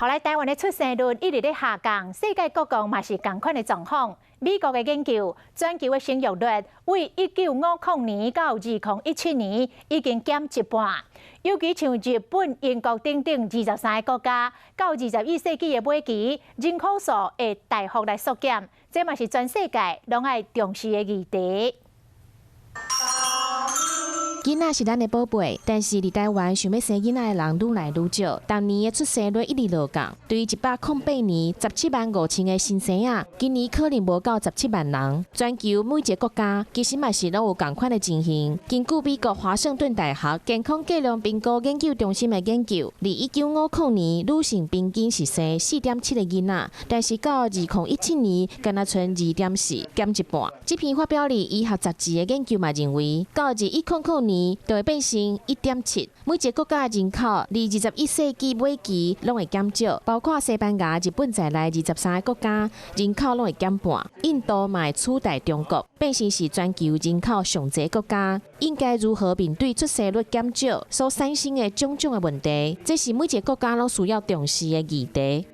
後來台灣的出生率一直咧下降，世界各國嘛是仝款的狀況。美國的研究，全球的生育率為1950年到2017年已經減一半。尤其像日本、英國等等23個國家，到21世紀的尾期，人口數會大幅來縮減，這嘛是全世界攏愛重視的議題。囡仔是咱的寶貝，但是佇台灣想欲生囡仔的人愈來愈少，逐年的出生率一直落降。對108年17萬5千个新生兒，今年可能無夠17萬人。全球每一个國家其實嘛是攏有仝款的情形。根據美國華盛頓大學健康計量評估研究中心的研究，佇1950年女性平均是生4.7個囡仔，但是到2017年，干焦賰2.4，減一半。這篇發表佇醫學雜誌的研究嘛認為，到2100年就會變成1.7。每一个國家的人口，佇21世紀尾期攏會減少，包括西班牙、日本在內23個國家人口攏會減半。印度嘛會取代中國，變成是全球人口上濟國家。應該如何面對出生率減少所產生的種種的問題？這是每一个國家攏需要重視的議題。